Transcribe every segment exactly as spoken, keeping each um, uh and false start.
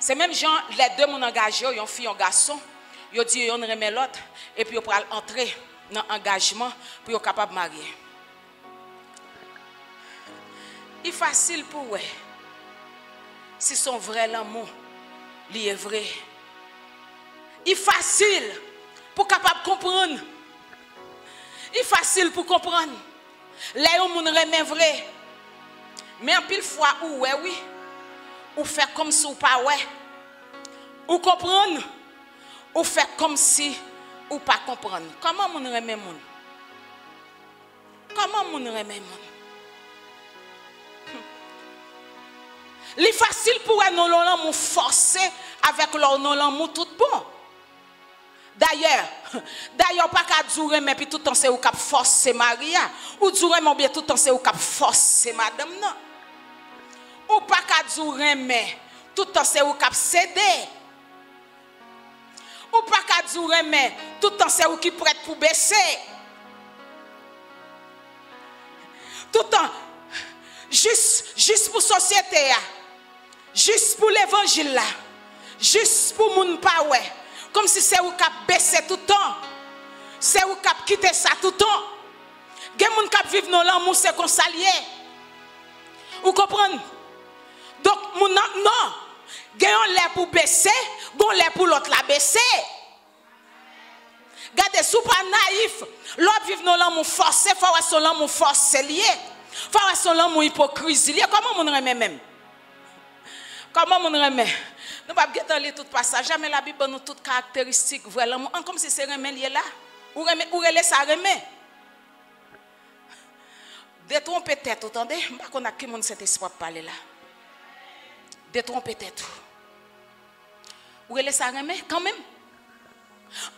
Se menm jan lè de moun angaje yo, yon fi, yon gason, yo di yo youn renmen lòt, epi yo pral antre nan angajman pou yo kapab marye. Li fasil pou wè si se yon vrè lanmou li ye vre. Li fasil pou kapab konprann. Li fasil pou konprann lè yon moun renmen vre. Men anpil fwa ou wè wi, ou fè kòmsi ou pa wè. Ou konprann, ou fè kòmsi ou pa konprann. Kòman moun renmen moun? Kòman moun renmen moun? Li fasil pou wè non lanmou fòse avèk lè w non lanmou tout bon. Dayè, dayè, w pa ka di w renmen pi tout tan se ou k ap fòse mari a. Ou di w renmen oubyen tout tan se ou k ap fòse madanm nan. Ou pa ka di w renmen tout tan se ou k ap sede. Ou pa ka di w renmen tout tan se ou ki prèt pou bese. Tout tan, jis, jis pou sosyete a, jis pou levanjil la, jis pou moun pa wè, kòmsi se ou k ap bese tout tan, se ou k ap kite sa tout tan. Gen moun k ap viv nan lanmou, se konsa l ye. Ou konprann? Donk, moun nan, non. Gen yon lè pou bese, gon lè pou lòt la bese. Gade, si w pa nayif, lè w ap viv nan lanmou fòse, fò w wè se yon lanmou fòse l ye. Fò w wè se yon lanmou ipokrizi l ye. Kòman moun renmen menm? Kòman moun renmen? Nou p ap gentan li tout pasaj la, men Labib ban nou tout karakteristik vrè lanmou. An, kòmsi se renmen l ye la. Ou renmen, ou rele sa renmen? Detwonpe tèt ou, tande? M pa konn ak ki moun Sentespri ap pale la. Detwonpe tèt ou. Ou rele sa renmen kanmenm?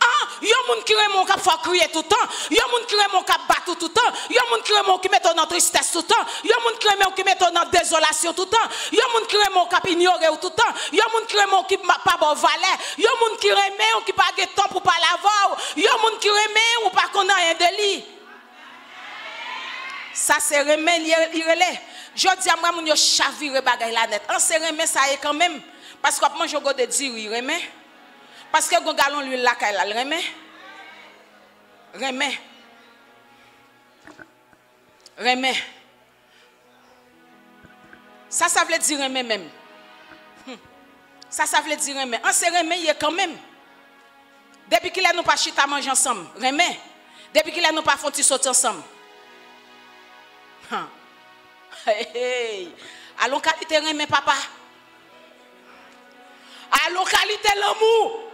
Ah, yon moun ki renmen w k ap fè w kriye tout tan, yon moun ki renmen w k ap bat ou tout tan, yon moun ki renmen w ki mete w nan tristès tout tan, yon moun ki renmen w ki mete w nan dezolasyon tout tan, yon moun ki renmen w k ap inyore w tout tan, yon moun ki renmen w ki pa ba w valè, yon moun ki renmen w ki pa gen tan pou pale avè w, yon moun ki renmen w ou pa konn anyen de li. Sa se renmen li, li rele. Jodi a, m wè moun yo chavire bagay la nèt. An, se renmen sa ye kanmenm. Paske w ap manje yon gode diri, renmen. Paske gon galon lwil lakay la, l renmen. Renmen. Renmen. Sa sa vle di renmen menm? Hmm. Sa sa vle di renmen? An, se renmen ye kanmenm. Depi kilè nou pa chita manje ansanm? Renmen. Depi kilè nou pa fè yon ti soti ansanm? Han. Hey, hey. Alon kalite renmen, papa. Alon kalite lanmou.